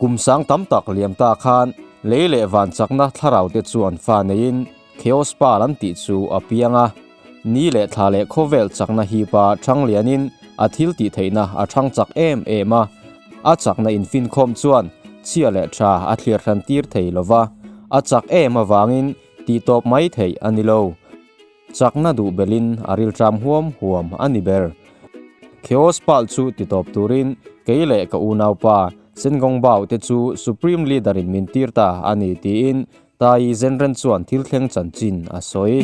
Kum sang tam tak liam ta khan lei leh van chakna thlarau te chuan fa neiin Chaos Pal an tih chu a piang a. Ni leh thla leh khawvel chakna hipa thang lianin a thil tih theihna a thang chak em em a. A chakna infinkhawm chuan chhia leh tha a thlir hran tir thei lova, a chak em avangin tih tawp mai theih a ni lo. Chakna duh belin a rilṭam huam huam a ni ber. Chaos Pal chu ti tawp turin kei leh ka unaupa Sengongbao te chu Supreme Leader in min tir ta a ni tiin Tai Zenren chuan thil thleng chanchin a sawi.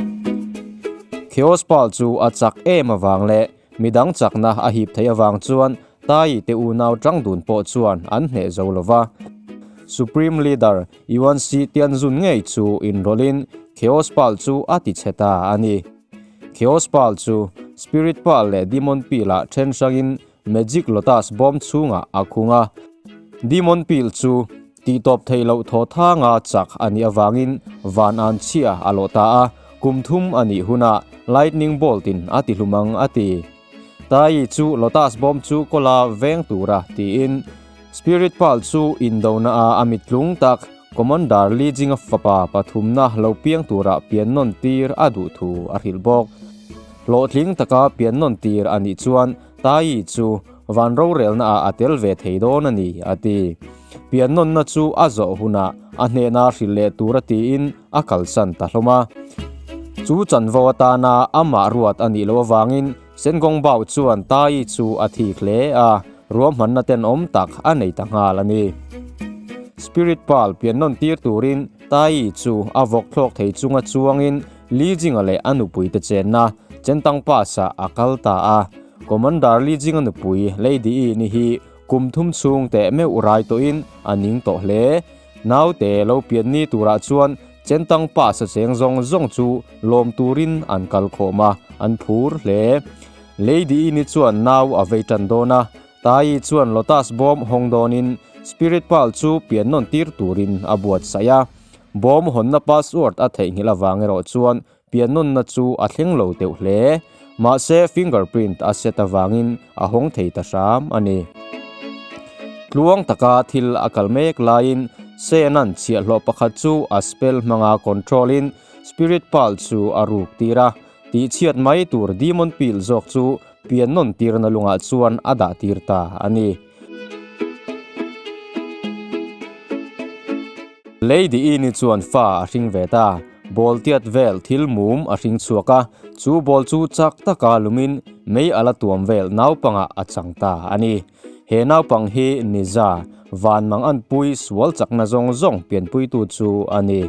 Chaos Pal chu a chak em avang leh midang chakna a hip theih avang chuan Tai te unau tang dun pawh chuan an hneh zo lo va. Supreme Leader Yuan Si Tianzun ngei chu inrawlhin Chaos Pal chu a ti chhe ta a ni. Chaos Pal chu Spirit Pal leh Demon Pill ah then hrangin Magic Lotus bawm chhungah a khung a. Demon Pill chu tihtawp theih loh thaw thanga chak a nih avangin van an chhia a lawh ta a, kum thum a nih hunah Lightning Bolt in a ti hlum ang a ti. Tai chu Lotus bawm chu kawla veng tura tiin Spirit Pearl chu indona a a mittlung tak Commander Li Jinga fapa pathumna lo piang tura pian nawn tir a duh thu a hrilh bawk. Hlawhtling taka pian nawn tir a nih chuan Tai chu van rorelna ah a tel ve thei dawn a ni, a ti. Pian nawnna chu a zawh hunah a hnehna hrilh leh tura tiin a kalsan ta hlawm a. Chu chanvo atana amah ruat a nih loh avangin Sengongbao chuan Tai chu a thik hle a, ruahmanna tenawm tak a nei ta nghal a ni. Spirit Pearl pian nawn tir turin Tai chu a vawk thlawk thei chunga chuangin Li Jinga leh a nupuite chenna Chentang Pass-ah a kal ta a. Commander Li Jinga nupui Lady Yi ni hi kum thum chhung teh meuh rai tawhin a ning tawh hle. Naute lo pian ni turah chuan Chentang Pass-a cheng zawng zawng chu lawm turin an kal khawm a, an phur hle. Lady Yi ni chuan nau a vei tan dawn a, Tai chuan Lotus bawm hawng dawnin Spirit Pearl chu pian nawn tir turin a buatsaih a. Bawm hawnna password a theihnghilh avang erawh chuan piannawnna chu a thleng lo deuh hle. Mahse fingerprint a set avangin a hawng thei ta hram a ni. Tluang taka thil a kal mek laiin Sena'n chhiahhlawh pakhat chu a spell hmanga control in Spirit Pearl chu a ruk tir a, tihchhiat mai tur Demon Pill zawk chu piannawn tirna lungah chuan a dah tir ta a ni. Lady Ini chuan fa a hring ve ta. Ball tiat vel thil mum a hring chhuak a, chu ball chu chak taka lumin mei a la tuam vel naupangah a chang ta a ni. He naupang hi Niza, van mang anpui sual chakna zawng zawng pianpuitu chu a ni.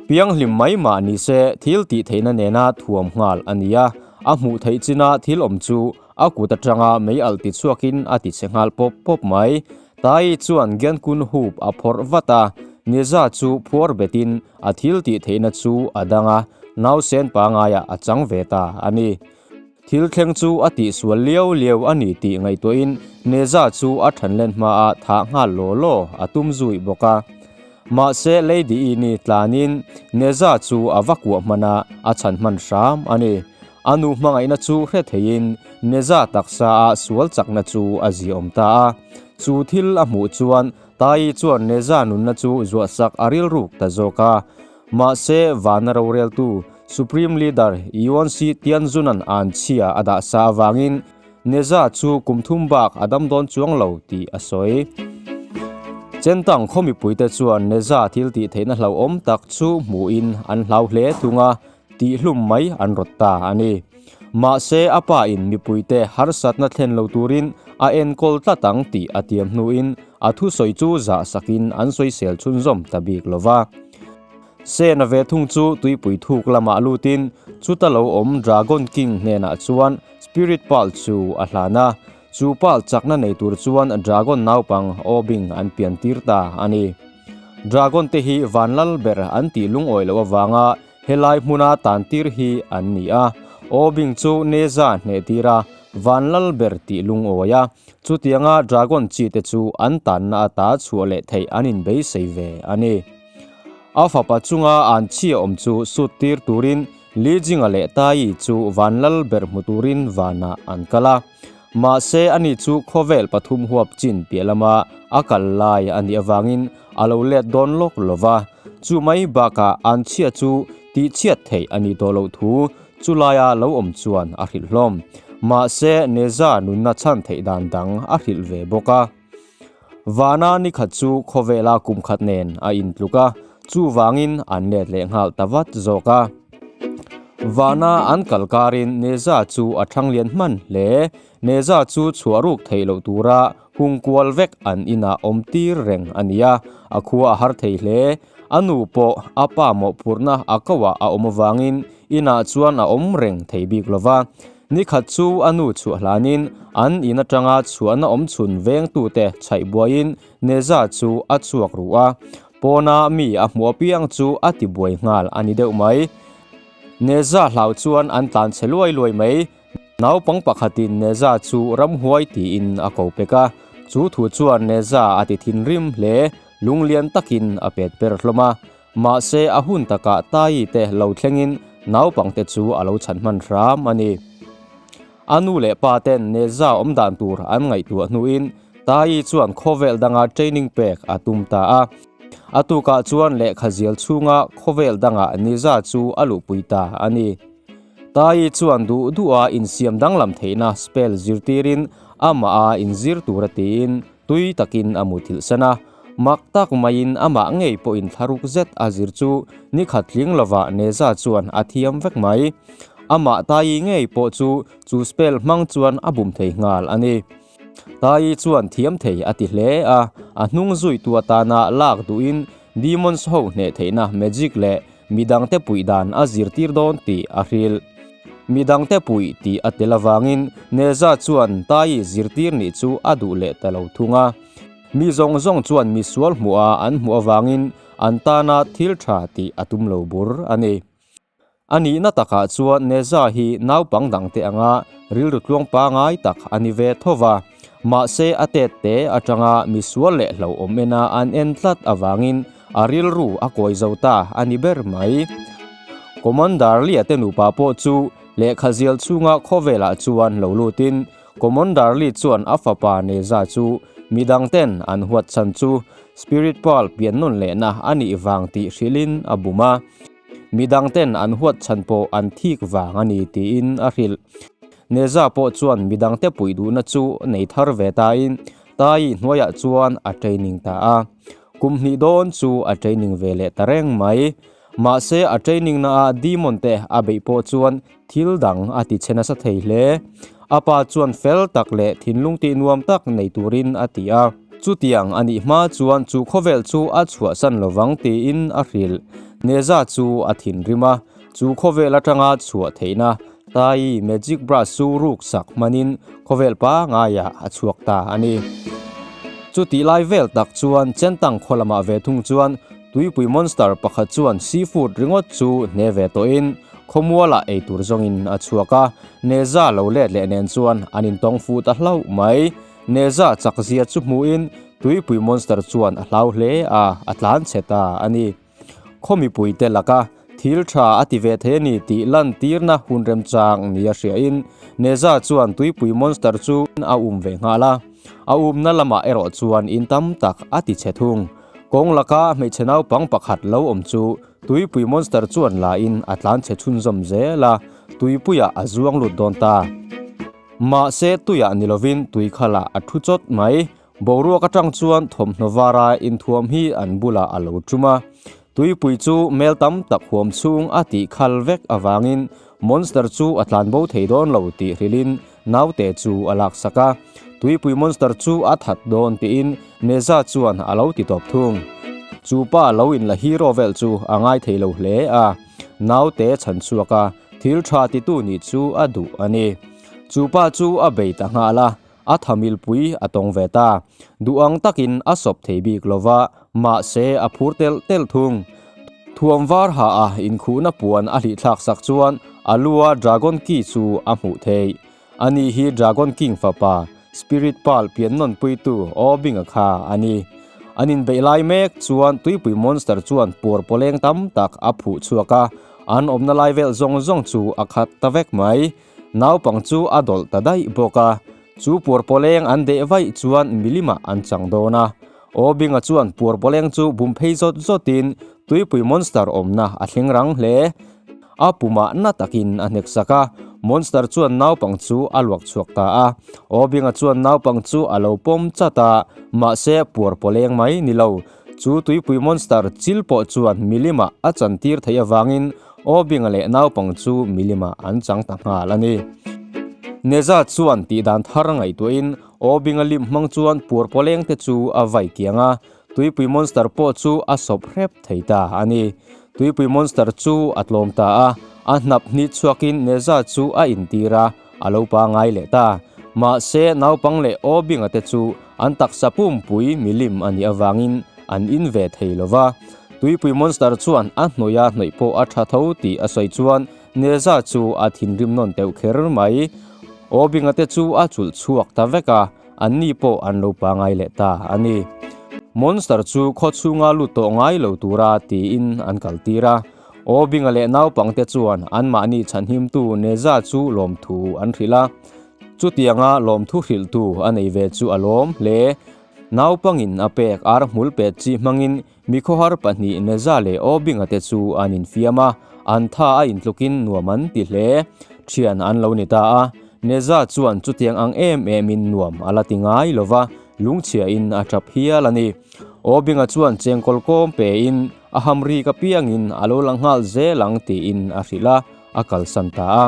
Pianghlim mai mah ni se thil tih theihna nena thuam nghal a ni a, a hmuh theih china thil awm chu A kut atanga mei alh ti chhuakin a ti che nghal pawp pawp mai. Tai chuan Giankun hup a phawrh vat a, Niza chu phuar betin a thil tih theihna chu a dang a, nausen pangaiah a chang ve ta a ni. Thil thleng chu a tihsual liau liau a ni tih ngaihtuahin Neza chu a thanlen hmaah thah nghal law law a tum zui bawk a. Mahse Lady Ini tlanin Neza chu a va kuah hman a, a chhan hman hram a ni. A nu hmangaihna chu hre theiin Neza taksa a sual chakna chu a ziaawm ta a. Chu thil a hmuh chuan Tai chuan Neza nunna chu zuahsak a rilruk ta zawk a. Mahse vana roreltu Supreme Leader Yuan Si Tianzunan an chhia a dah sa avangin Neza chu kum thum bak a dam dawn chuang lo tih a sawi. Chentang khaw mipuite chuan Neza thil tih theihna hlauhawm tak chu hmuhin an hlau hle thung a, tihhlum mai an rawt ta a ni. Mahse a pa in mipuite harsatna thlen lo turin a enkawl tlat ang tih a tiam hnuin a thusawi chu zah sakin an sawisel chhunzawm ta bik lo va. Sena ve thung chu tuipui thuk lamah lutin chuta lo awm Dragon King hnenah chuan Spirit Pearl chu a hlan a, chu pearl chakna nei tur chuan Dragon naupang Obing an pian tir ta a ni. Dragon te hi vanlal ber an tih lungawi loh avanga helai hmuna tan tir hi an ni a, Obing chu Neza hneh tir a, vanlal ber tih lungawi a, chutianga Dragon chi te chu an tanna ata chhuah leh theih an inbeisei ve a ni. A fapa chunga an chhia awm chu sut tir turin Li Jinga leh Tai chu vanlal ber hmu turin vanah an kal a. Mahse ani chu khawvel pathum huap chin piah lama a kal lai a nih avangin a lo let dawn lawk lo va. Chu mai bakah an chhia chu tihchhiat theih a nih tawh loh thu chu laia lo awm chuan a hrilh hlawm. Mahse Neza nunna chhan theih dan dang a hrilh ve bawk a. Vana ni khat chu khawvela kum khat nen a intluk a, chuvangin an let leh nghal ta vat zawk a. Vana an kal karin Neza chu a thang lian hman hle. Neza chu chhuah ruk theih loh tura hung kual vek an inah awm tir reng a ni a, a khua a har thei hle. A nu pawh a pa mawhphurhna a koah a awm avangin inah chuan a awm reng thei bik lo va. Ni khat chu a nu chhuah hlanin an in atanga chhuahna awm chhun vengtute chhaih buaiin Neza chu a chhuak ruh a, pawna mi a hmuh apiang chu a ti buai nghal a ni deuh mai. Neza hlau chuan an tlan chhe luai luai mai. Naupang pakhatin Neza chu ramhuai tiin a ko pek a, chu thu chuan Neza a ti thinrim hle, lunglian takin a pet per hlawm a. Mahse a hun takah Tai te lo thlengin naupangte chu a lo chhan hman hram a ni. A nu leh pa ten Neza awm dan tur an ngaihtuah hnuin Tai chuan khawvel danga training pek a tum ta a. A tukah chuan lehkha zial chhunga khawvel dangah Neza chu a luhpui ta a ni. Tai chuan duh duha insiam danglam theihna spell zirtirin amah a inzir tur a tiin Tui takin a muthilh san a, mak tak maiin amah ngei pawhin thlaruk zet a zir chu ni khat tling lovah Neza chuan a thiam vek mai. Amah Taii ngei pawh chu chu spell hmang chuan a bum thei nghal a ni. Taii chuan thiam thei a ti hle a, a hnung zuitu atana lak duhin demons ho hneh theihna magic leh Midangte puih dan a zirtir dawn tih a hrilh. Midangte puih tih a tel avangin Neza chuan Tai zirtir nih chu a duh leh ta lo thung a. Mi zawng zawng chuan misual hmuha an hmuh avangin an tana thil tha tih a tum lo bur a ni. A nihna takah chuan Neza hi naupang dangte anga rilru tluang pangai tak a ni ve tho va. Mahse a tet te atanga misual leh hlauhawm ena an en tlat avangin A rilru a kawi zo ta a ni ber mai. Commander Lia te nupa pawh chu lehkha zial chhunga khawvelah chuan lo lutin Commander Lee chuan a fapa Neza chu midangten an huat chhan chu Spirit Pearl pian nawn lehna a nih vang tih hrilhin a bum a. Midangten an huat chhan pawh an thik vang a ni tiin a hrilh. Neza pawh chuan midangte puih duhna chu nei thar ve tain Tai hnuaiah chuan a training ta a. Kum hnih dawn chu a training ve leh ta reng mai. Mahse a training na ah demon te a beih pawh chuan thil dang a ti che nasa thei hle. A pa chuan fel tak leh thinlung tih nuam tak nei turin a ti a. Chutiang a nih hma chuan chu khawvel chu a chhuahsan lovang tiin a hrilh. Neza chu a thinrim a, chu khawvel atanga chhuah theihna Tai magic brush chu ruk sak hmanin khawvel pangaiah a chhuak ta a ni. Chutih lai vel tak chuan Chentang khaw lamah ve thung chuan tuipui monster pakhat chuan seafood ringawt chu hne ve tawhin khawmualah ei tur zawngin a chhuak a, Neza lo let leh nen chuan an intawng fuh ta hlauh mai. Neza chakzia chu hmuhin tuipui monster chuan a hlau hle a, a tlan chhe ta a ni. Khaw mipuite laka thil tha a ti ve thei a ni tih lantirna hun remchang nia hriain Neza chuan tuipui monster chu a um ve nghal a. A umna lamah erawh chuan in tam tak a ti chhe thung. Kawng laka hmeichhe naupang pakhat lo awm chu tuipui monster chuan la in a tlan chhe chhunzawm zel a, tuipuiah a zuang lut dawn ta. Mahse tuiah ni lovin tuikhalah a thu chawt mai. Boruak atang chuan thawmhnaw vara inthuam hi an bulah a lo tum a, tuipui chu mel tam tak huam chhung a tih khal vek avangin monster chu a tlanbo thei dawn lo tih hrilhin naute chu a laksak a, tuipui monster chu a that dawn tiin Neza chuan a lo ti tawp thung. Chu pa lo inla hero vel chu a ngai thei lo hle a, naute chhan chhuak a, thil tha titu nih chu a duh a ni. Chu pa chu a bei ta nghal a, A thamilpui a tawng ve ta. Duh ang takin a sawp thei bik lo va, mahse a phur telh telh thung. Thuam var ha a inkhuhna puan a hlihthlak sak chuan a lua Dragon Key chu a hmuh theih. Ani hi Dragon King fapa, Spirit Pearl pian nawn puitu Obing-a kha a ni. An inbeih lai mek chuan tuipui monster chuan puar pawleng tam tak a phuh chhuak a, an awmna lai vel zawng zawng chu a khat ta vek mai. Naupang chu a dawlh ta daih bawk a. Chu puarpawleng an deh vaih chuan milimah an chang dawn a. Obinga chuan puarpawleng chu bum phei zawt zawtin tuipui monster awmna a thleng rang hle. A pumah na takin a hnek sak a, monster chuan naupang chu a luak chhuak ta a. Obinga chuan naupang chu a lo pawm chat a, mahse puarpawleng mai ni lo. Chu tuipui monster chil pawh chuan milimah a chantir theih avangin Obinga leh naupang chu milimah an chang ta nghal a ni. Neza chuan tihdan thar ngaihtuahin Obinga lim hmang chuan puarpawleng te chu a vai kiang a, tuipui monster pawh chu a sawp hrep thei ta a ni. Tuipui monster chu a tlawm ta a, a hnap hnih chhuakin Neza chu a intir a, a lo pangai leh ta. Mahse, naupang leh Obinga te chu an taksa pumpui milim a nih avangin an in ve thei lo va. Tuipui monster chuan a hnawih a hnawih pawh a tha tho tih a sawi chuan Neza chu a thinrim nawn teuh kher mai. Obinga te chu a chulh chhuak ta vek a, anni pawh an lo pangai leh ta a ni. Monster chu khaw chhunga lut tawh ngai lo tura tiin an kal tir a. Obinga leh naupangte chuan anmahni chhanhimtu Neza chu lawmthu an hrilh a. Chutianga lawmthu hrilhtu a nei ve chu a lawm hle. Naupangin a pek ar hmul pet chi hmangin Mikhawhar pahnih Neza leh Obinga te chu an infiam a, an tha a intlukin nuam an ti hle. Thian an lo ni ta a, Neza chuan chutiang ang em emin nuam a la ti ngai lo va, lungchhiain a tap hial a ni. Obinga chuan chengkawl kawm pein a hamrik apiangin a lo la nghal zel ang tiin a hrilh a, a kalsan ta a.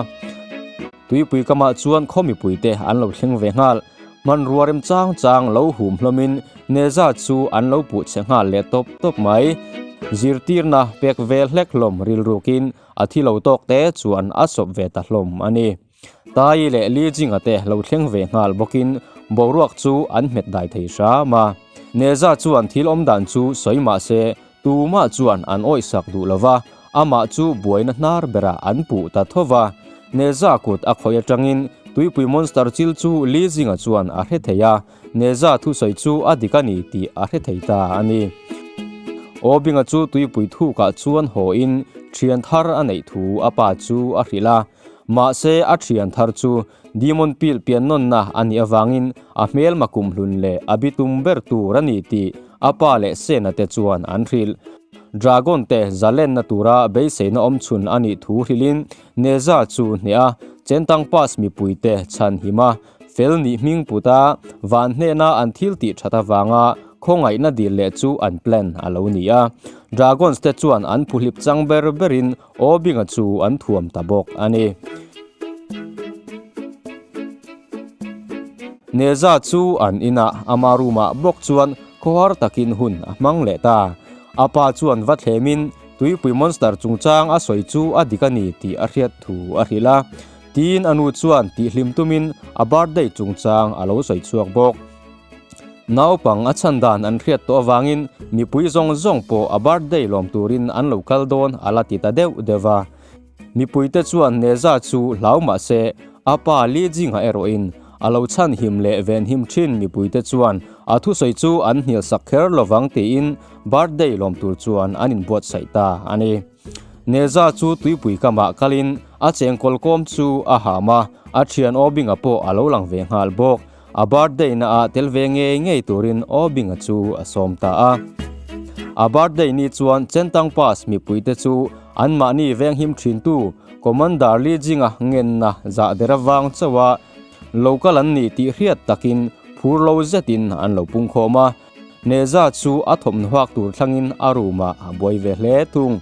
Tuipui kamah chuan khaw mipuite an lo thleng ve nghal. Hmanrua rem chang chang lo hum hlawmin Neza chu an lo puh chhe nghal leh tawp tawp mai. Zirtirna pek vel hlek hlawm rilrukin a thi lo tawk te chuan a sawp ve ta hlawm a ni. Tai leh Li Jinga te lo thleng ve nghal bawkin boruak chu an hmet dai thei hram a. Neza chuan thil awmdan chu sawi mah se Tumah chuan an awihsak duh lo va, amah chu buaina hnar berah an puh ta tho va. Neza kut a khawih atangin tuipui monster chil chu Li Zinga chuan a hre thei a, Neza thusawi chu a dik a ni tih a hre thei ta a ni. Obinga chu tuipui thukah chuan hawiin thian thar a neih thu a pa chu a hrilh a, mahse a thian thar chu Demon Pil piannawnna a nih avangin a hmelma kumhlun leh a bitum ber tur a ni tih a pa leh Sena te chuan an hrilh. Dragon te zalenna tura beiseina awm chhun a nih thu hrilhin Neza chu hneh a, Chentang Pass mipuite chhan him a, fel nih hming put a, van hnehna an thil tih that avanga khawngaihna dil leh chu an plan a lo ni a. Dragons te chuan an phuhlip chang ber berin Obinga chu an thuam ta bawk a ni. Neza chu an inah ama room-ah bawk chuan khawhar takin hun a hmang leh ta. A pa chuan va thlemin tuipui monster chungchang a sawi chu a dik a ni tih a hriat thu a hrilh a. Tiin a nu chuan tihhlim tumin a birthday chungchang a lo sawi chhuak bawk. Naupang a chhan dan an hriat tawh avangin mipui zawng zawng pawh a birthday lawm turin an lo kal dawn a la ti ta deuh deuh a. Mipuite chuan Neza chu hlau mah se a pa Li Jingha erawhin a lo chhan him leh ven him thin mipuite chuan a thusawi chu an hnial sak kher lovang tiin birthday lawm tur chuan an inbuatsaih ta a ni. Neza chu tuipui kamah kalin a chengkawl kawm chu a ham a, a thian Obinga pawh a lo lang ve nghal bawk. A birthday na ah tel ve ngei ngei turin Obinga chu a sawm ta a. A birthday ni chuan Chentang Pass mipuite chu anmahni venghim thintu Commander Li Jinga ngenna zah der avang chauh a local an ni tih hriat takin phur lo zetin an lo pungkhawm a. Neza chu a thawmhnaw hak tur thlangin a room ah a buai ve hle thung.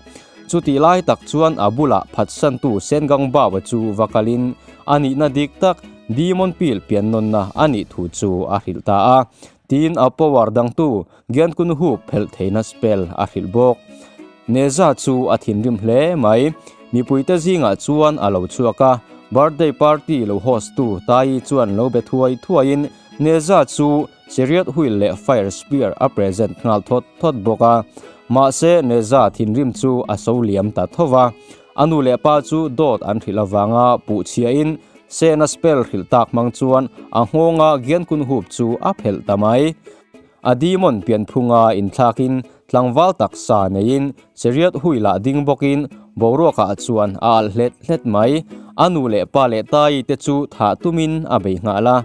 Chutih lai tak chuan a bulah phatsantu Sengang Bawa chu va kalin a nihna dik tak Demon Pil piannawnna a nih thu chu a hrilh ta a. Tin, a power dangtu Giankun Hu phelh theihna spell a hrilh bawk. Neza chu a thinrim hle mai. Mipuite zingah chuan a lo chhuak a, birthday party lo host tu Tai chuan lo be thuai thuaiin Neza chu Chariot wheel leh fire spear a present nghal thawt thawt bawk a, mahse Neza thinrim chu a so liam ta tho va. A nu leh pa chu dawt an hrilh avanga puh chhiahin Sena spell hrilh tak hmang chuan a nghawnga Giankun hup chu a phelh ta mai. A demon pianphunga inthlakin tlangval taksa neiin chariot wheel ah ding bawkin boruakah chuan a alh hlet hlet mai. A nu leh pa leh tai te chu thah tumin a bei nghal a.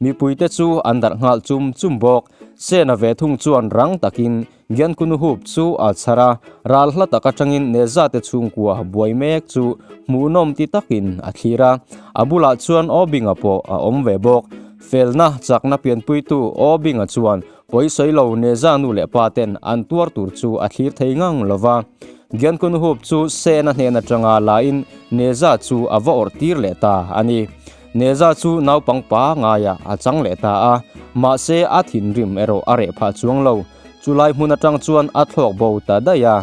Mipuite chu an darh nghal chum chum bawk. Sena ve thung chuan rang takin Giankunuhup chu a chhar a, ral hla tak atangin Nezate chhungkua buai mek chu hmuhnawm ti takin a thlir a. A bulah chuan Obinga pawh a awm ve bawk. Felna chakna pianpuitu Obinga chuan Pawisawi lo Neza nu leh pa ten an tuar tur chu a thlir thei ngang lo va. Giankunuhup chu Sena hnen atanga lain Neza chu a va awrh tir leh ta a ni. Neza chu naupang pa ngaiah a chang leh ta a, mahse a thinrim erawh a reh phah chuang lo. Chulai hmun atang chuan a thlawk bo ta daih a.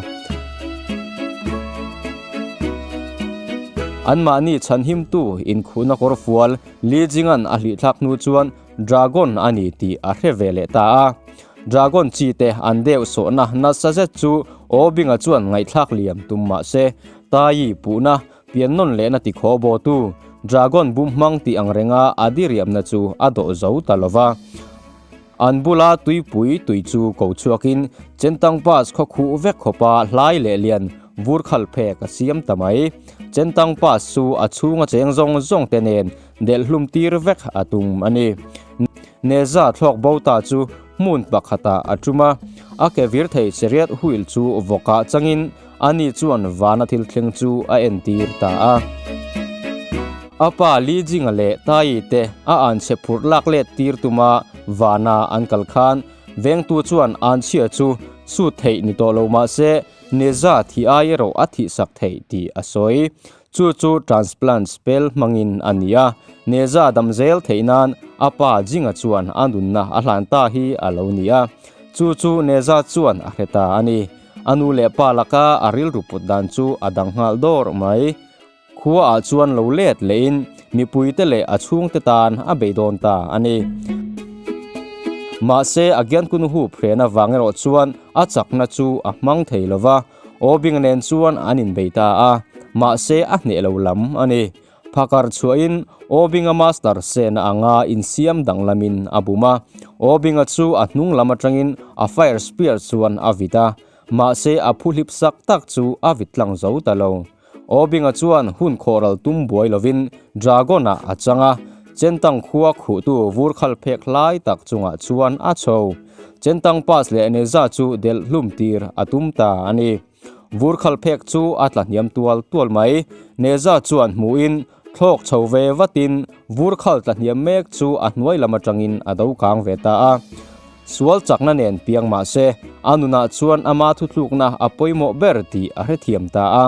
Anmahni chhanhimtu inkhuhna kawr fual Li Jingan a hlihthlak hnu chuan Dragon a ni tih a hre ve leh ta a. Dragon chi te an deuh sawhna nasa zet chu Obinga chuan ngaihthlak liam tum mah se, Tai puhna pian nawn lehna ti khaw bawtu Dragon bum hmang tih ang renga a diriamna chu a dawh zo ta lo va. An bula tuipui tui chu ko chhuakin Chentang Pass khaw khuh vek khawpa hlai leh lian vur khal phek a siam ta mai. Chentang Pass chu a chhunga cheng zawng zawng te nen delh hlum tir vek a tum a ni. Neza thlawk bo ta chu hmun pakhatah a tum a, a ke vir thei chariot wheel chu vawkah changin ani chuan vana thil thleng chu a entir ta a. A pa Li Jinga leh Tai te a anchhe phurh lak let tir tuma vana an kal khan vengtu chuan anchhia chu sut theih ni tawh lo mah se Neza thih ai erawh a thihsak theih tih a sawi. Chu chu transplant spell hmangin a ni a, Neza dam zel theih nan a pa Jinga chuan a nunna a hlan ta hi a lo ni a. Chu chu Neza chuan a hre ta a ni. A nu leh pa laka a rilru put dan chu a dang nghal dawr mai. Khuaah chuan lo let lehin mipuite leh a chhungte tan a bei dawn ta a ni. Mahse a Giankun hup hren avang erawh chuan a chakna chu a hmang thei lo va. Obing nen chuan an inbei ta a, mahse a hneh lo lam a ni. Phakar chhuahin Obinga master sena anga insiam danglamin a bum a, Obinga chu a hnung lam atangin a fire spear chuan a vit a, mahse a phuhlip sak tak chu a vit tlang zo ta lo. Obinga chuan hun khawhral tum buai lovin Dragon-ah a chang a, Chentang khua khuhtu vur khal phek hlai tak chungah chuan a chho. Chentang Pass leh Neza chu delh hlum tir a tum ta a ni. Vur khal phek chu a tla hniam tual tual mai. Neza chuan hmuhin thlawk chho ve vatin vur khal tla hniam mek chu a hnuai lam atangin a do kang ve ta a. Sual chakna nen piang mah se, a nunah chuan ama thuthlukna a pawimawh ber tih a hrethiam ta a.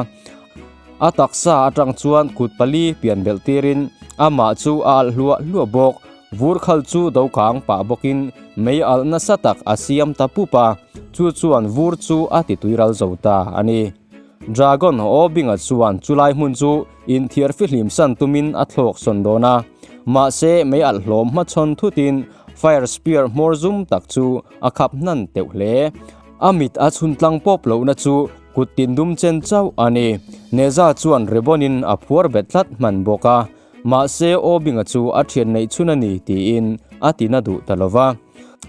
A taksa atang chuan kut pali pian belh tirin amah chu a alh hluah hluah bawk. Vur khal chu do kang pah bawkin mei alh nasa tak a siam ta pup a, chu chuan vur chu a ti tuiral zo ta a ni. Dragon Obinga chuan chulai hmun chu inthiar fihlim san tumin a thlawk sawn dawn a, mahse mei alh hlawm hmachhawn thutin Fire Spear hmawr zum tak chu a khap hnan teuh hle. A mit a chhun tlang pawp lohna chu kut tin dum chen chauh a ni. Neza chuan ribbon-in a phuar bet tlat hman bawk a, mahse Obinga chu a thian neih chhun a ni tiin a ti na duh ta lo va.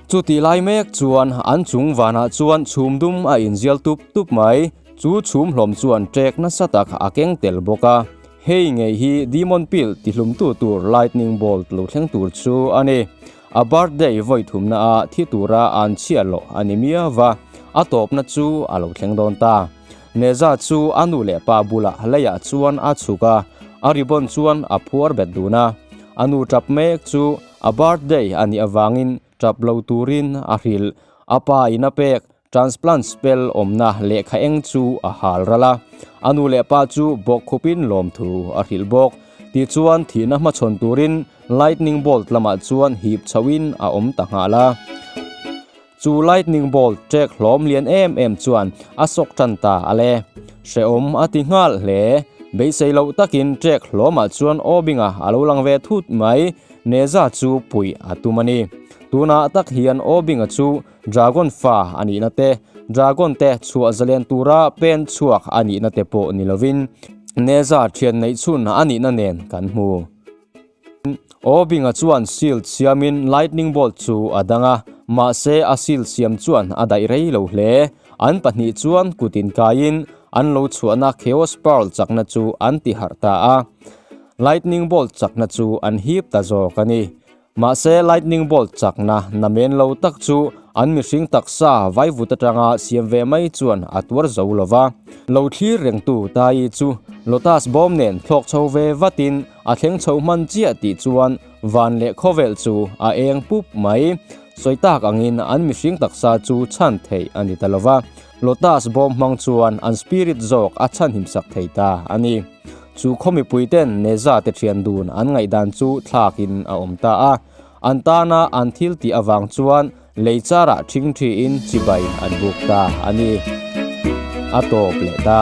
Chutih lai mek chuan an chung vanah chuan chhum dum a inzial tup tup mai. Chu chhum hlawm chuan ṭek nasa tak a keng tel bawk a. Hei ngei hi Demon Pill tihlumtu tur Lightning Bolt lo thleng tur chu a ni. A birthday vawi thumna ah thi tura an chhiah loh a ni miau va, a tawpna chu a lo thleng dawn ta. Neza chu a nu leh pa bulah leiah chuan a chhuk a, a ribbon chuan a phuar bet dun a. A nu tap mek chu a birthday a nih avangin tap lo turin a hrilh. A pa in a pek Transplant spell awmna lehkha eng chu a hal ral a, a nu leh pa chu bawk khupin lawmthu a hrilh bawk. Tichuan thihna hmachhawn turin lightning bolt lamah chuan hip chhoin a awm ta nghal a. Chu lightning bolt ṭek hlawm lian em em chuan a sawk ṭan ta a le. Hrehawm a ti nghal hle. Beisei loh takin ṭek hlawmah chuan Obinga a lo lang ve thut mai. Neza chu puih a tum a ni. Tunah tak hian Obinga chu Dragon fa a nihna te, Dragon te chhuah zalen tura pen chhuak a nihna te pawh ni lovin Neza thian neih chhun a nihna nen kan hmu. Obinga chuan shield siamin lightning bolt chu a dang a, mahse a shield siam chuan a daih rei lo hle. An pahnih chuan kut inkaiin an lo chhuahna Chaos Pearl chakna chu an ti harh ta a, lightning bolt chakna chu an hip ta zawk a ni. Mahse lightning bolt chakna namen lo tak chu an mihring taksa vaivut atanga siam ve mai chuan a tuar zo lo va. Lo thlir rengtu Tai chu lotus bawm nen thlawk chho ve vatin a thleng chho hman chiah tih chuan van leh khawvel chu a eng pup mai. Sawi tak angin an mihring taksa chu chhan theih a ni ta lo va. Lotus bawm hmang chuan an spirit zawk a chhanhim sak thei ta a ni. Chu khaw mipuiten Neza te thian dun an ngaihdan chu thlakin a awm ta a. An tana an thil tih avang chuan lei charah thingthiin chibai an buk ta a ni. A tawp leh ta.